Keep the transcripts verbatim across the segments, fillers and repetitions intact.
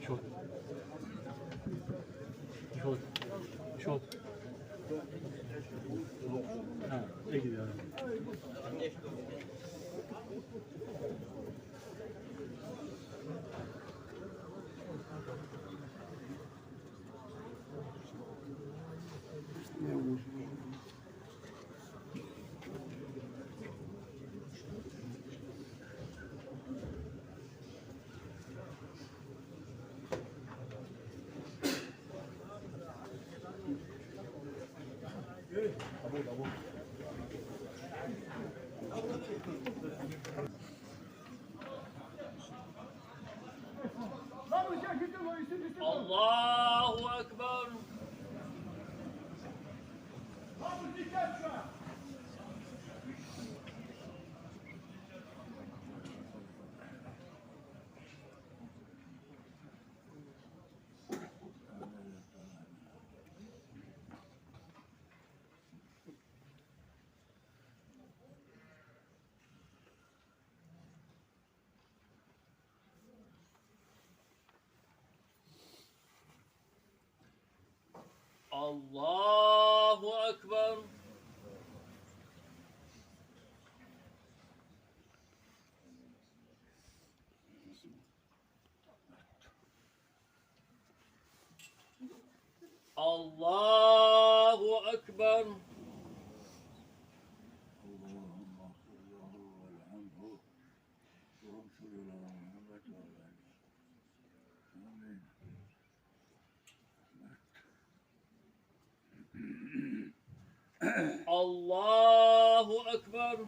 Счёт. Счёт. Счёт. А, эги, да. الله أكبر. الله أكبر. الله أكبر. اللهم اغفر له وارحمه وانصر على محمد وعلى آله. آمين. الله أكبر.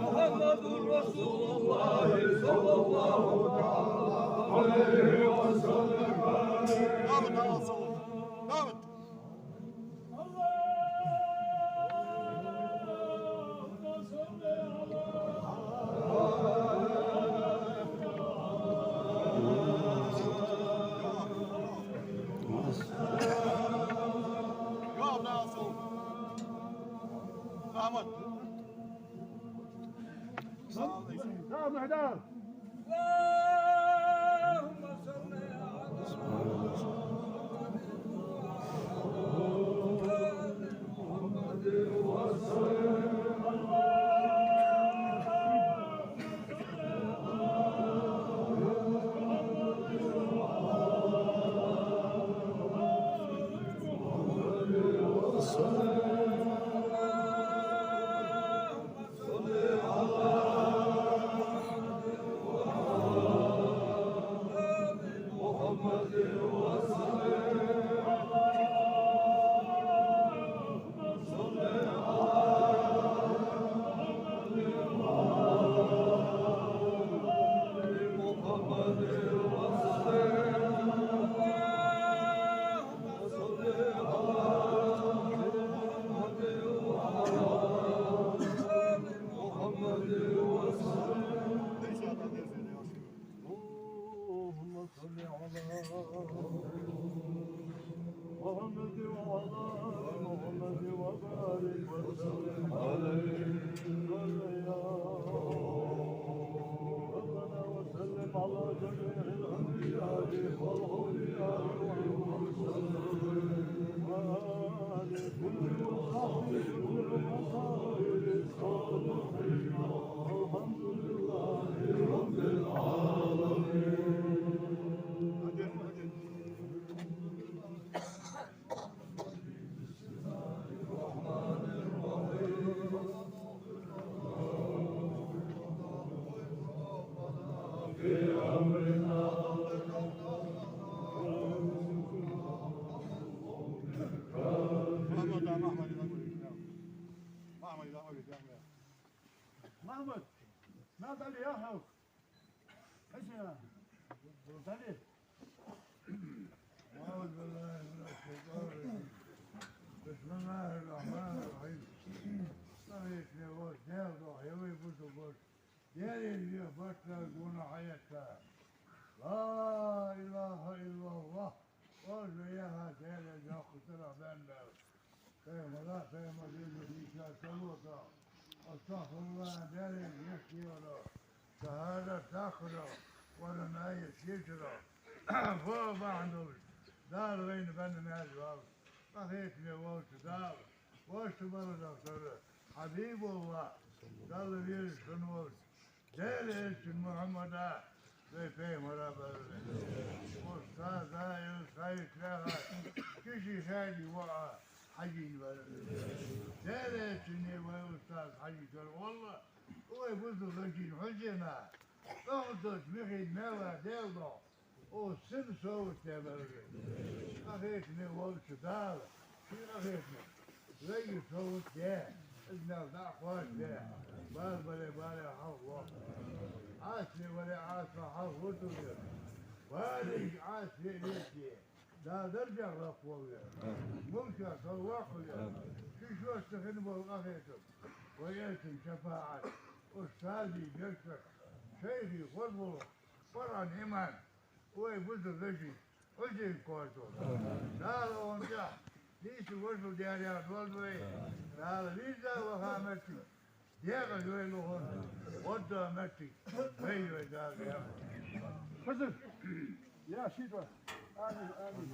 محمد رسول الله صلى الله تعالى عليه وسلم. اللهم صل على محمد وعلى آل محمد وسلم. اللهم صل على محمد وعلى آل محمد وبارك وسلم عليه. صل يا ربنا وسلم على جميع الأنبياء والأولياء والمرسلين وآل كل وصحبه كل وصائر الصالحين. الحمد لله رب العالمين. محمد، ما قال لي يا حوك؟ حسنا. قال لي. أعوذ بالله من الشيطان الرجيم. بسم الله الرحمن الرحيم. Ӏа веший волча Даьла духьа, вай бусалба нах, Даьлера веха барт дар гонахьа хьаэтта. لا إله إلا الله. Оаш вай яхар Даьлера йоккха сарахь баьннаб. Пайхамара, пайхамара дийцар салота, астагӀфируллахӀ, Даьлера гешт дехаро, шахӀадат даккхаро, Къуръан аят дешаро, фу бахьан долаш Дала вайна баьнна маьрша валар. Къахетаме волча Дала, вешта барзахтара ХьабибуллахӀ, Далла везаш хинна волча Даьла элчан Мухьаммада, вай пайхамара бара. Устаза Даьла схьайийтта ваха, киши хаьди воӀа хьажийна вар. Даьла элчане вай устаз хьажийта вар. Валла, вай бусалба вежарий, хьожийна, тӀом долча мехий мел ва Даьла духьа. О, сина совгӀат даь бара вай. Къахетаме волча Дала, ший къахетамах вайга совгӀат даь, из мел дӀа а кхоачашдаь, бала бале балех хьалхавоаккхалва. Ӏаьсий вале Ӏаьсий хьалхавоаккхалва. Вале Ӏаьсий вале, Дала даржах лакхвоаккхалва. Мункар соввоаккхалва. Ший шоашта хинна бола къахетам, вай элчан шафаӀат, устазий беркат, шайхий хоза гӀулакх, Къуръан, иман, вай бусалба вежарий, хьожийна кхоачашдолда. Дала вайна тӀехьа нийса вошал дер яхь долда вай. Дала веза ваха моттиг декъаза вай лохар, гӀадда моттиг вай вай Дала яхар. Хазар. Я шийтта. Амин, амин.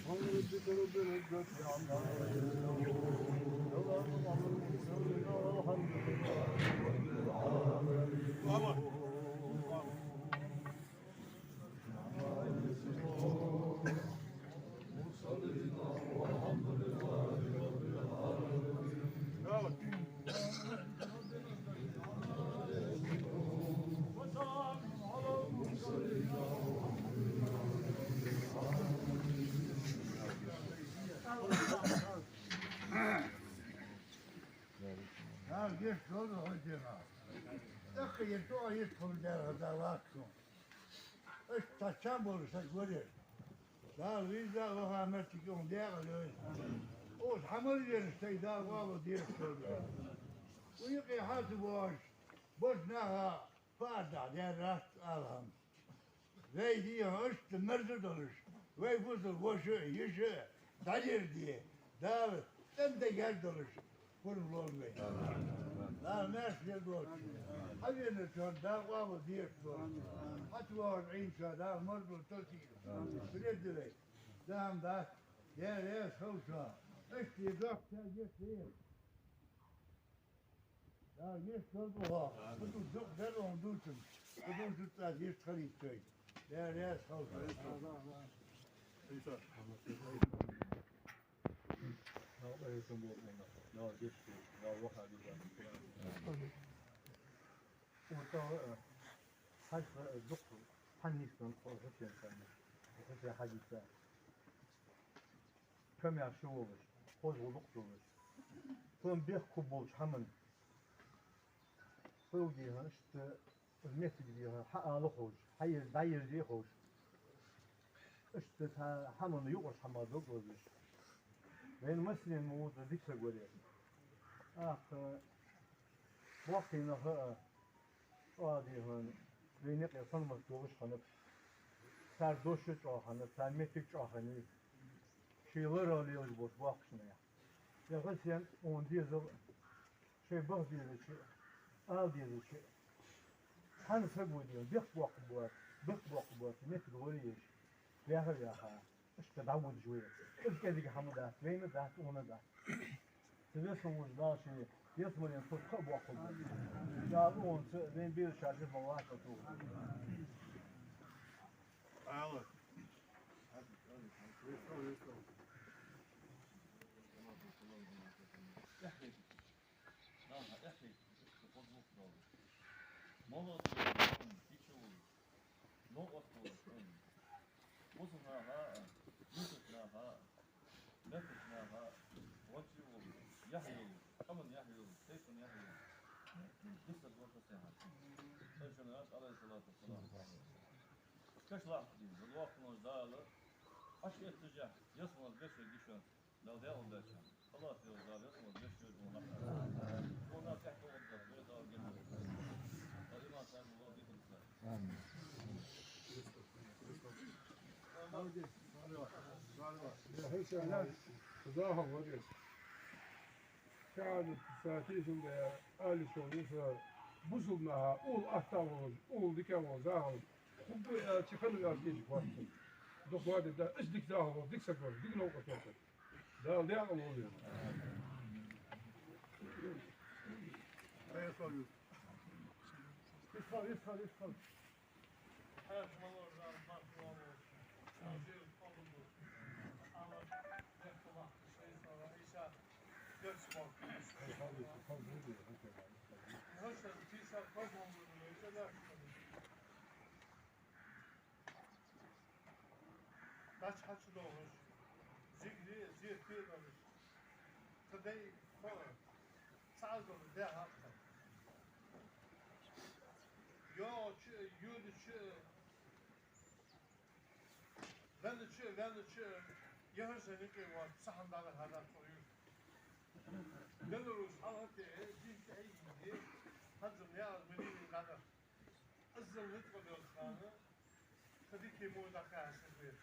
سبحان ربك رب العزة عما يصفون. سلام على المرسلين والحمد لله رب العالمين. Нах гешт долда хьона, дена. ТӀаккха ер тоъа йист хӀама дера хаза вац хьона. Иштта цхьа чам болаш саг вар ер. Дала веза а ваха моттиг хьона декъала йойла. Оаш хьа мел везаш сай Дала къоабал деш долда. Укх юкъе хьа ца воагӀаш, божа наха фу аргда дера дац ала хӀама. Вай дийхьа иштта мерза долаш, вай бусалба воша а, йиша а дӀадерде, Дала цӀена дегаш долаш, пурам лолда вай. Дала маьрша лелда оаха. Хьавенначоа Дала къоабал деш долда. Хьа ца воагӀаш Ӏийначоа Дала марзо тосийла. Фу дергда вай? Дам дац, Даьла раьза хилва шоана. Иштта доккха гешт де. Дала гешт долда оаха. Кхы дукха дар оаха дувцаш. Кхы дувцаш цӀа гешт хилийта шоай. Даьла раьза хилва шоана. Дала гешт долда, Дала ваха веза. Уртал, э, хьажа, э, дукха хьаннийсденна хьо Хьусен санна. Хьусен хьадийца. Камаьрша волаш, хоза гӀулакх долаш. Цун бехк хургболча хӀаман. Хьога дехар иштта, из моттиг дехар, хьаала ховш, хьаер-, дӀаерзе ховш. Иштта цхьа хӀаман юкъаш хӀама дог лазаш. Вайна массанена ма вувцар дика саг вар ер. ТӀаккха боккхий нах а, чӀоагӀа дехар, вайна юкъе хӀанз мара долаш хиннаб. Цар дош а чӀоагӀа хиннад, цар моттиг чӀоагӀа хиннай. Ший ларал лелаш болча боккхийча наьха. Я Хьусен, хьона дезал, шоай баха дезача, ала дезача, хьа саг ва дийна, бехк боаккхаргбар, бехк боаккхаргбар, моттиг лорае еш, ваьха-ваьха, иштта дӀаводаш вар. Из кӀезига хӀама дац, вайна дац, хьона дац. Цу весалла волча Дала ший ялсмален тӀа кхаъ боаккхаргба. Дала хьона цу вайна безача жима лакха тохалба. Ала. Наха эхь хеташ, иштта хоза гӀулакх долаш. Молодой, кича волаш, новкъост волаш, бусалба наха а, мишта наха а, мехкарча наха а гӀончий волаш, яхь йолаш, къаман яхь йолаш, тайпан яхь йолаш. Дика саг вар Хьусен-Хьажа. Цу шоана Даьла, Ӏалайхи ссалату вассалам. Каша лахьта дийна, лоакханаш Дала, Ӏаш эттача ялсмале беш йойла шоана. Дала даькъала долда шоана. Халас йолаш Дала ялсмале беш йойла шоана. Хьона тӀехьа тохаргда, вай Дала генна. Дала иман, сабар, Дала диканца. Амин. Захьал варис. Шаьлта сатийсам да али шоана са бусалба наха, ул атта волаш, ул дика волаш захьал. Хуббу аьлча, хана аьлча, дийша хӀотта. Дукха ваде да, аш дика захьал волаш, дика саг волаш, дика новкъост волаш. Дала даькъала волва. Исхал, исхал, исхал. Дач хьачудоагӀаш, зигри, зехке а долаш, тха дай хо а, цхьа а долаш, даь хьакъ. ЙоагӀача а, йодача а, веннача а, веннача а, яхар санна юкъе вац, цхьа хӀама дӀаваха хӀама дац цо юрта. Беларусь хьалха тӀа, дин тӀа айине, хӀанз а яа аз ма дийна дӀадахьа. Аззал ницкъ долча хана, тха дика мо дӀакхаьча хӀама.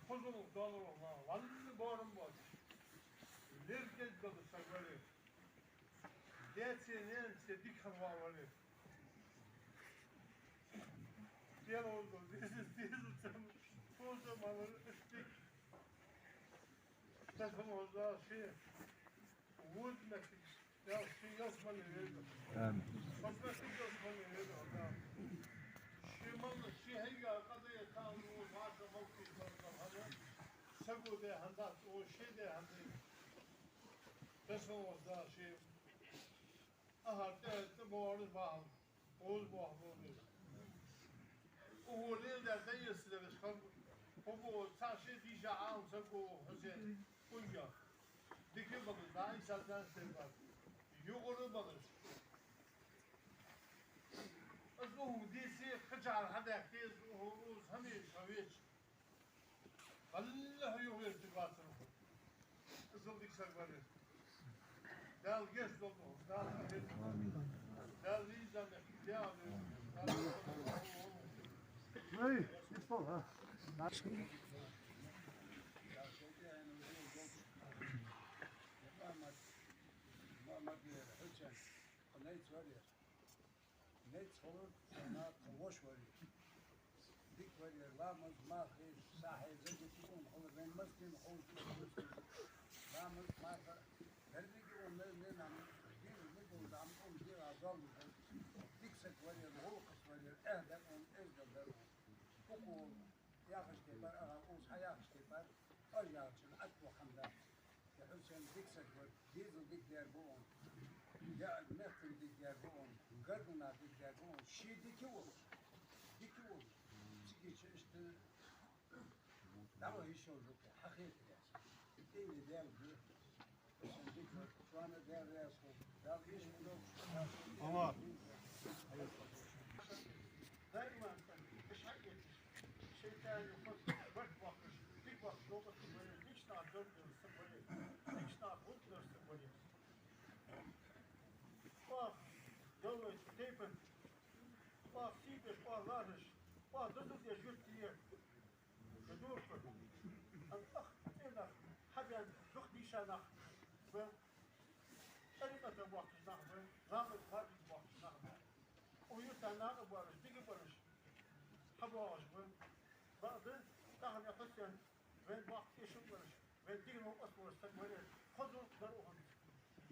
Хоза гӀулакх долаш ма, валлахӀи, боарам боацаш. ЛерхӀа долаш саг вар ер. Даьца, наьнаца дика хинна вола вар ер. Первый дол, деза, деза, цам, хоза ма вар. Тасалоза ши вуд меттиг, я ши ялсмале веза. Амин. Хозметтиг ялсмале веза, да. Ши мал, ши хьайга къаде таал, ваша мал кхийттар хана. Саго де хьандац, о, ши де хьандац. Тасалоза ши. Аха, тӀе, тӀе боагӀаш бахьан. Оз боху боху. Укхо леладаь дӀаэцараш хам-, хӀама цхьа ши дийша Ӏалам саг ва Хьусен, кӀунга. Дика балаш, дӀа Ӏийса дас тайпара. Юкъара балаш. Аз укхо дийцар кхычахьара хьадаьхкад, аз укхо, укхо хӀамаш хьавеча. Аллахӏа юхаверзаргвацар. Иззал дика саг вар ер. Дала гешт долда, Дала къахетам долда. Амин. Дала риза мехка дегӀ лойла. Эй, не стал, а? Мухьаммад, Мухьаммад вер, Хьусен, къинайца вар ер. Нецхур, сона тха воша вар ер. Дика вар ер, ламаз, марха, сахьи, закат, ун хулар, вайна массанена ховш дар. Ламаз, марха, деррига ун, не, не, нам, дин, не дол, дам, ун, дин, а, зол, дар. Дика саг вар ер, гӀулакхаца вар ер, эхь дар ун, эздел дар ун. Укхо яхаш тайпара, ага, укхо хьаяхаш тайпара, аж яхачун атто хӀама дац. Я Хьусен, дика саг вар, дезал дика даьр ба он. Я мехкан дика даьр ба он, гаргана дика даьр ба он. Ший дика волаш, дика волаш. Цига чу иштта дӀаваха йиш йолаш ва-кх, хьахетар аз. ТӀехьа даьр ба. Хьусен, дика вар, шоана Даьла раьза хилва. Дала йиш хӀама долаш. Даиман, аш хьаэцаш. ШайтӀа хоза барт боаккхаш, дика боаккхаш, новкъостал вар ер, дикача наха дог дер саг вар ер, дикача наха гӀулакх дер саг вар ер. Оаха, Даьла тайпан, оаха сий деш, оаха лархӀаш, оаха дозал деш юрт я ер. Ца дувцар. Ам ах цӀенах, хьабаьнна дукха дийша нах ба, тӀарикъата боахкаш нах ба, ламаз, марха боахкаш нах ба. Укх юрта накъабоалаш, дика бараш, хьабоагӀаш ба. Бакъда, тахан Хьусен, вайна боккха тешам бараш, вайна дика новкъостал болаш саг вар ер, хоза гӀулакх дар укхунца.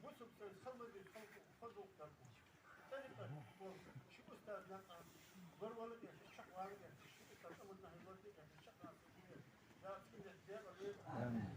Бусалба сага салам де халкъо, хоза гӀулакх дар укхунца. ТӀарикъат болаш, ши устаз накъа, лоравала гӀерташ, чакхвала гӀерташ, ши устаз аман нахьи лоравала гӀерташ, чакхвала гӀерташ. Дала цӀенах дегӀ лойла. Амин.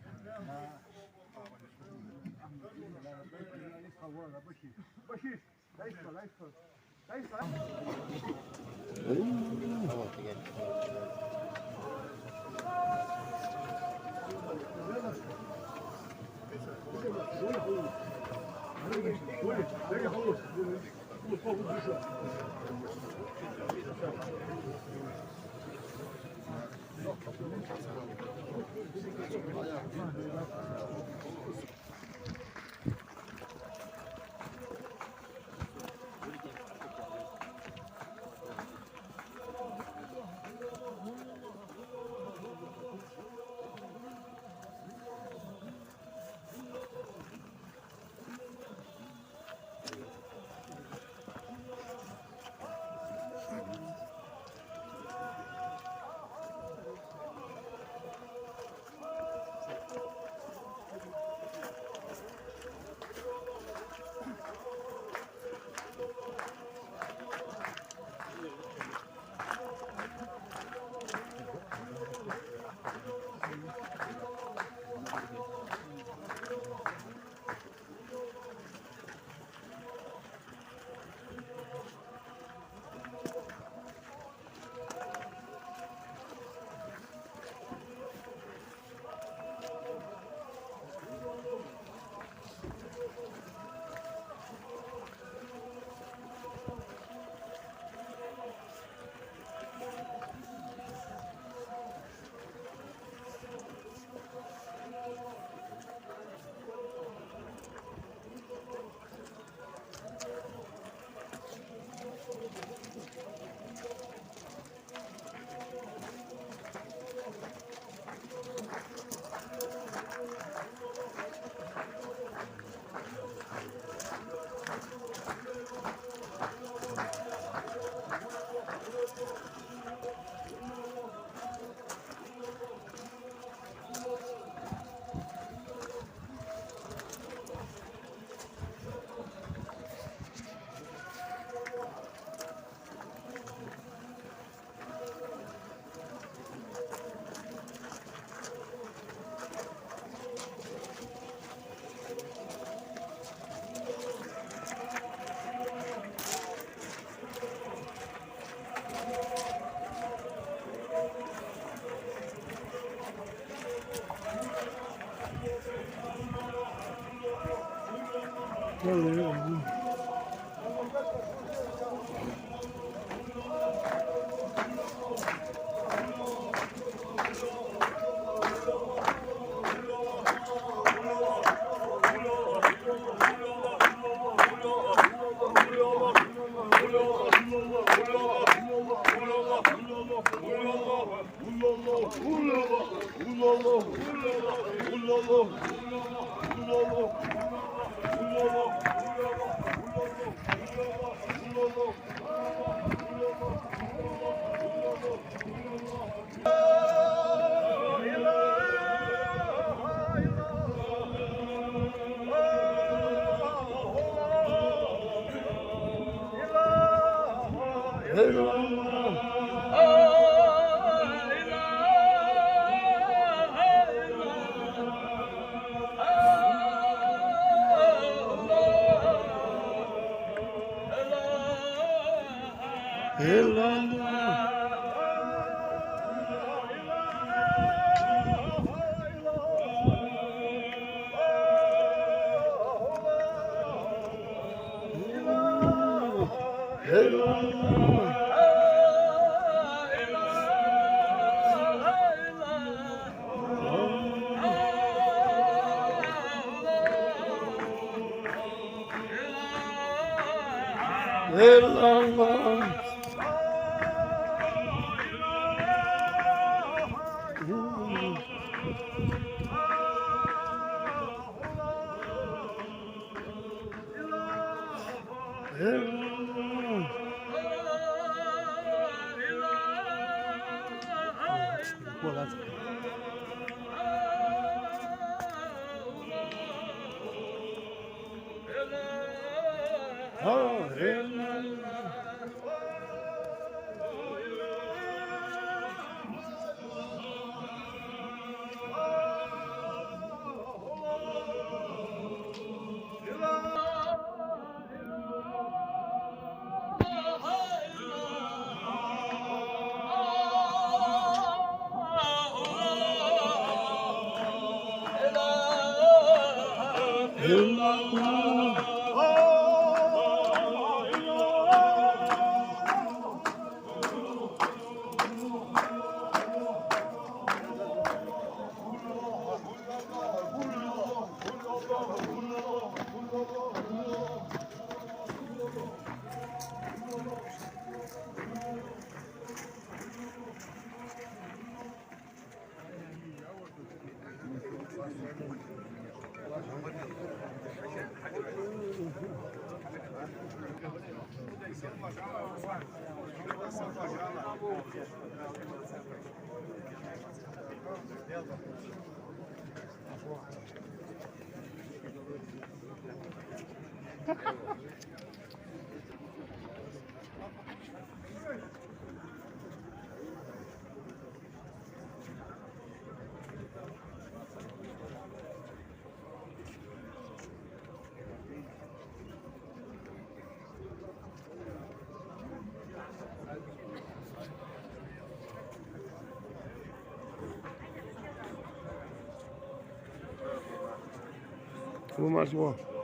Ву, марш, ву.